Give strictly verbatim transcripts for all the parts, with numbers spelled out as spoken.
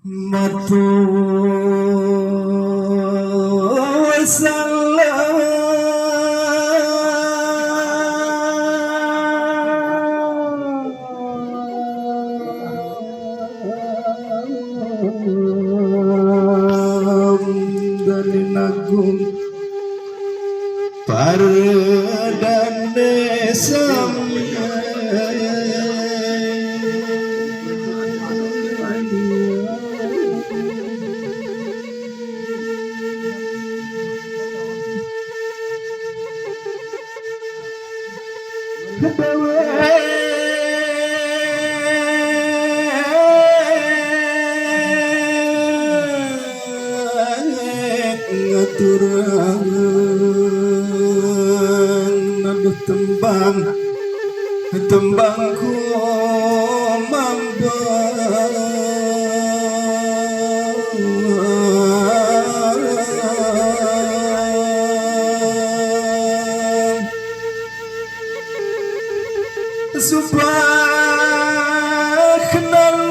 Matu salam dari Nagung Pardane Samya. Dewek ngaturang naduh tembang, tembang ku mambang. Supah kenal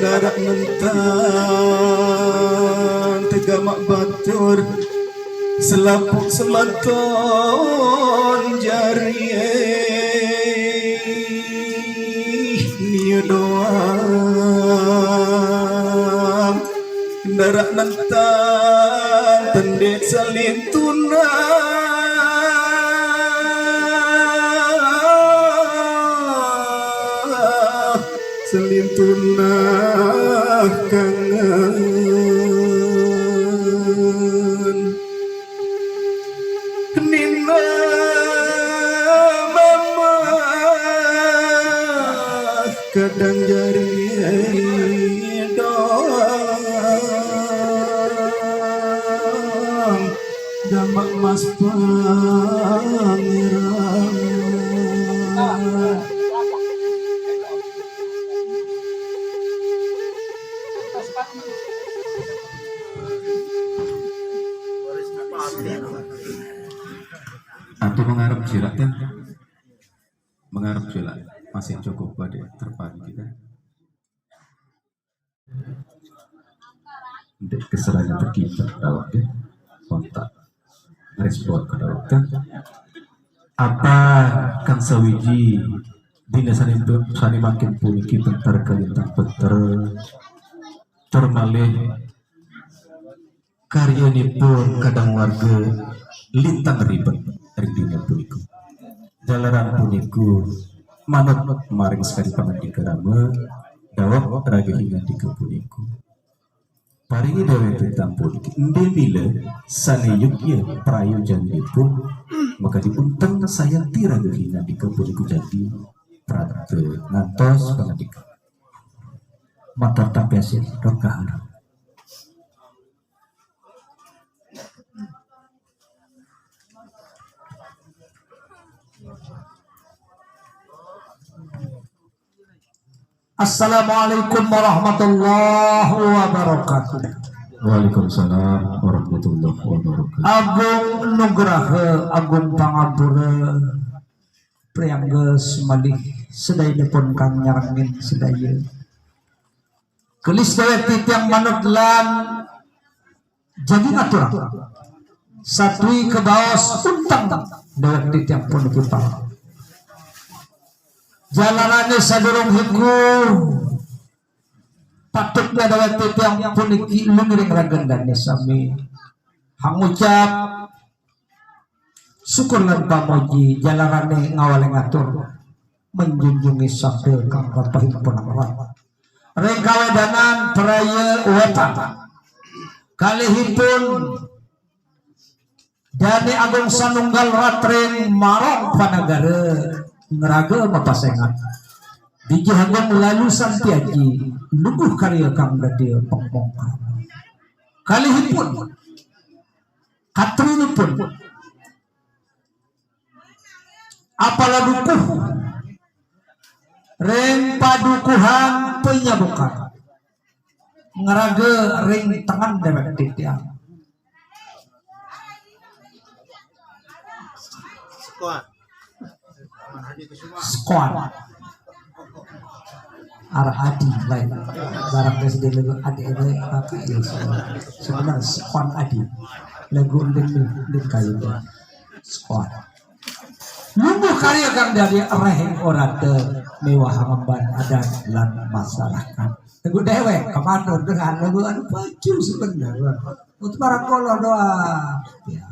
darak nentang tegamak batur selapuk sematon jari nia doang. Darak nentang tendek salintuna, salintuna kangen. Nina mama kadang jari dong gamak mas pangeran. Antu mengarep cilak kan? Mengarep cilak masih cukup pada terpadu kita. Untuk keserangan terkita dawak deh kontak respon ke dawak kan? Apa kang sawiji dina sani, sani makin puniki pentar kalintang peter termalih karyanipun kadang warga lintang ribet ring dina punika. Jalaran punika manut maring sakadi pangandika rama dawek raga hingan dika punika. Paringi dewek titang puniki endih mila sane yukya prayojanipun makadi unteng sayanti raga hingan dika punika jati prapta ngantos pangandika. Matur tampi asih, Dok Kahar. Assalamualaikum warahmatullahi wabarakatuh. Waalaikumsalam warahmatullahi wabarakatuh. Agung nugraha, agung pangapura, priangga semalih sedayanipun kang nyarengin sedaya. Gelis dewek titiang manut lan jagi ngaturang. Satwi kabaos unteng dewek titiang puniki pang. Jalarane sadurung hiku patutnya dewek titiang puniki lumiring ragan dane sami. Hangucap syukur lan pamuji jalarane ngawale ngatur menjunjungi sabda kang kapahimpun rat. Ring kawedanan praya wetan. Kalihipun Dane Agung Sanunggal Ratring Marong Panagara ngraga mapasengan. Dijih Agung Lalu Santiaji luguh karya kang dadia pamongkar. Kalihipun katrinipun apala dukuh ring padukuhan panyabukan ngraga ring tengen dewek titiang. Squad. Squad. Arah adi lain. Barang dia sedih lagu adi ini pakai ya semua. Sebenarnya sekuan adi. Lagu undin undin kayu. Sekuan. Nunggu karya kang dari reheng orate mewah ngemban adat lan masyarakat. Lagu dewek kematur dengan lagu anu pacu sebenarnya. Untuk para kolo doang. Ya.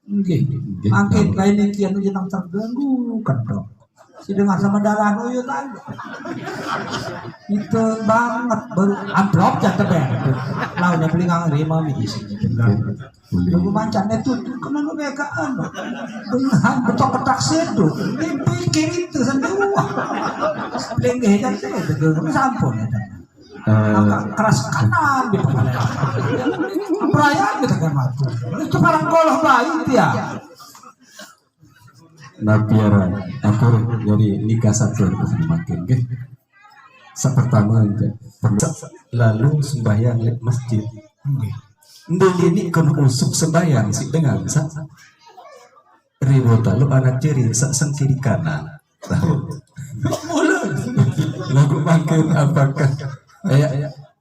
Nggih. Nggih. Angkin kae niki anu jeneng terganggu kendok. Si dengan sama darah nuyut aja. Itu banget baru amplop jatuh deh. Lawannya beli ngang rima mi isi. Lagu mancan itu kena lu kayak anu. Dengan betok ketak situ. Dipikir itu sendiri. Wah. Pelinggih kan itu sampun ya. Eh, keras kanan di pengalaman. Perayaan kita kan mati. Itu barang kolah baik dia. Nah, biar atur dari nikah satu makin, nggih. Sapertama, nggih. Perlu lalu sembahyang lek masjid. Nggih. Ndeli ini kan usuk sembahyang si dengan sa. Ribu talu anak ciri sak sang kiri kanan. Mulai. Lagu makin apakah? Ya,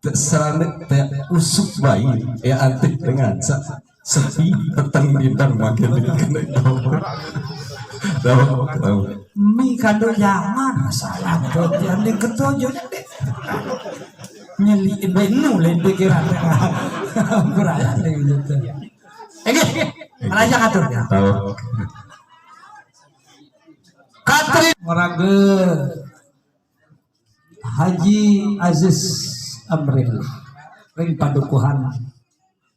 te- selalu te usuk bayi. Ya, antih dengan sa sepi peteng bintang makin kena. Tahu, tahu. Mi kandung jangan masalah. Yang ketujuh deh. Nyeli benu lain pikiran. Berayat lagi gitu. Oke, raja atur ya. Tahu. Katri Meraga Haji Aziz Amril ring padukuhan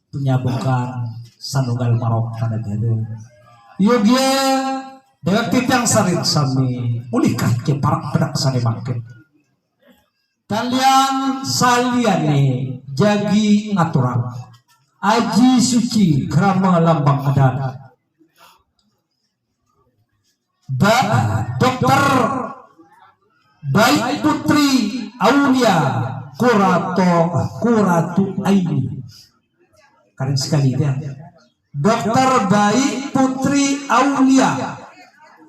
penyabukan sanunggal marok panagara. Yogya dewek titiang sarit sami ulih kahke parak pedak sane mangkin. Kalian saliyane jagi ngaturang aji suci krama lambang adat. Ba, Dokter Baik Putri Aulia Kurato Kuratu Aini. Karen sekali dia. Dokter Baik Putri Aulia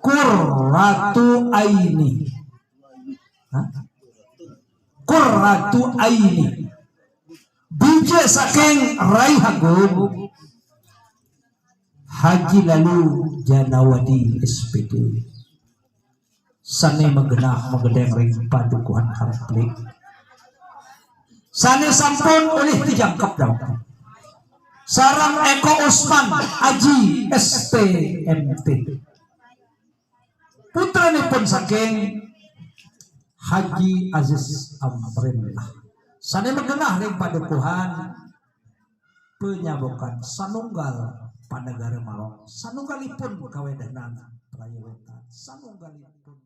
Kuratu Aini. Hah? Kuratu Aini. Bije saking Rai Hagung Haji Lalu Janawadi S P D. Sane magenah magedeng ring padukuhan Karaplik. Sane sampun ulih tijangkep dawek. Sareng Eko Usman Aji S P M T. Putranipun saking Haji Aziz Amrin. Sane magenah ring padukuhan penyabukan sanunggal panegara marok. Sanunggalipun kawedanan prayewetan. Sanunggalipun